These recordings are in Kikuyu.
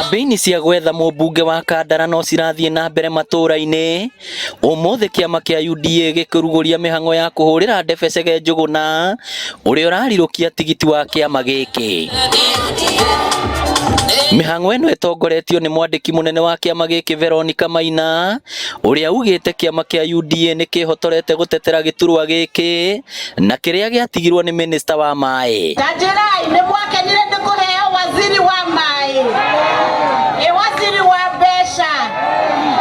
Kambĩini cia gwetha mũmbunge wa Kandara no cirathiĩ na mbere matũra-inĩ. Ũmũthĩ kĩama kĩa UDA gĩkĩrugũria mĩhang'o ya kũhũrĩra ndebe Chege Njũgũna ũrĩa ũrarirũkia tigiti wa kĩama gĩkĩ. Mĩhang'o ĩno ĩtongoretio nĩ mwandĩki mũnene wa kĩama gĩkĩ Veronica Maina ũrĩa ugĩte kĩama kĩa UDA nĩ kĩhotorete gũtetera gĩturwa gĩkĩ na kĩrĩa gĩatigirwo nĩ minista wa maĩ. Ta njĩrai, nĩ mwakenire nĩ kũheo waziri wa maĩ? Ĩ waziri wa mbeca?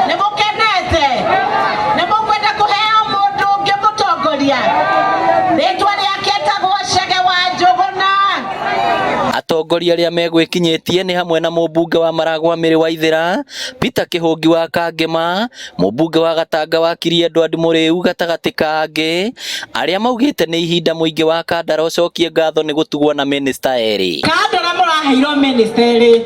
Nĩ mũkenete? Nĩ mũkwenda kũheo mũndũ ũngĩ mũtongoria? Rĩtwa rĩake etagwo Chege wa Njũgũna. Atongoria arĩa megwĩkinyĩtie nĩ hamwe na mũmbunge wa Maragwa Mĩrĩ Waithĩra, Peter Kĩhũngi wa Kangema, mũmbunge wa Gatanga Wakiri Edward Mũrĩu gatagatĩ ka angĩ arĩa maugĩte nĩ ihinda mũingĩ wa Kandara ũcokie ngatho nĩ gũtugwo na minista erĩ. Kandara mũraheirwo minista erĩ,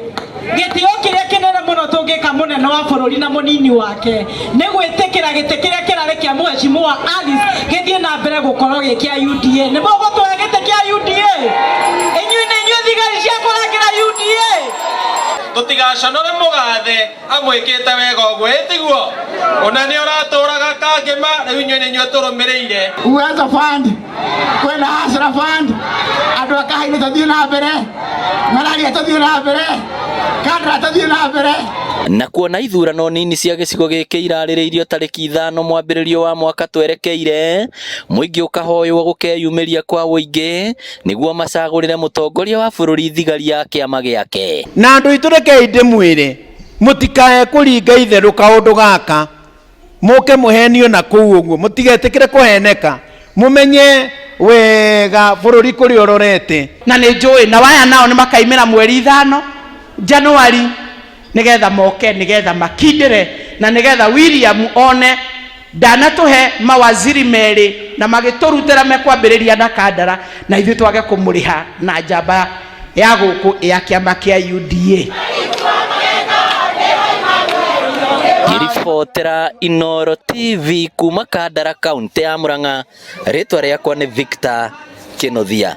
gĩtĩo kĩrĩa kĩnene mũno tũngĩka mũnene wa bũrũri na mũnini wake nĩ gwĩtĩkĩra gĩtĩ kĩrĩa kĩrarĩ kĩa mũheshimiwa Alice gĩthiĩ na mbere gũkorwo gĩ kĩa UDA. Nĩ mũgũtũhe gĩtĩ kĩa UDA? Inyuĩ nĩ inyuĩ thigari cia kũrangĩra UDA? Tũtigaconore mũgathe amwĩkĩte wega ũguo, ĩ tiguo? Ona nĩ ũratũraga Kangema, rĩu inyuĩ nĩ inyuĩ tũrũmĩrĩire. Uwezo Fund, kwĩna Hustler Fund, andũ a Kahainĩ tũthiĩ na mbere, Ng'araria tũthiĩ na mbere, Kandara tũthiĩ na mbere. Na kuona ithurano nini cia gĩcigo gĩkĩ irarĩrĩirio tarĩki 5 mwambĩrĩrio wa mwaka twerekeire, mũingĩ ũkahoywo gũkeyumĩria kwa ũingĩ nĩguo macagũrĩre mũtongoria wa bũrũri thigari ya kĩama gĩake. Na andũ aitũ rekei ndĩmwĩre, mũtikae kũringa itherũ kaũndũ gaka, mũke mũhenio na kũu ũguo, mũtigetĩkĩre kũheneka, mũmenye wega bũrũri kũrĩa ũrorete. Na nĩ njũĩ na waya nao nĩ makaimĩra mweri 5 Januari nĩgetha moke, nĩgetha makindĩre, na nĩgetha William one ndanatũhe mawaziri merĩ na magĩtũrutĩra mekwambĩrĩria na Kandara, na ithuĩ twage kũmũrĩha na njamba ya gũkũ ya kĩama kĩa UDA. Ngĩribotera Inooro TV kuma Kandara kaunti ya Murang'a, rĩtwa rĩakwa nĩ Victor Kĩnuthia.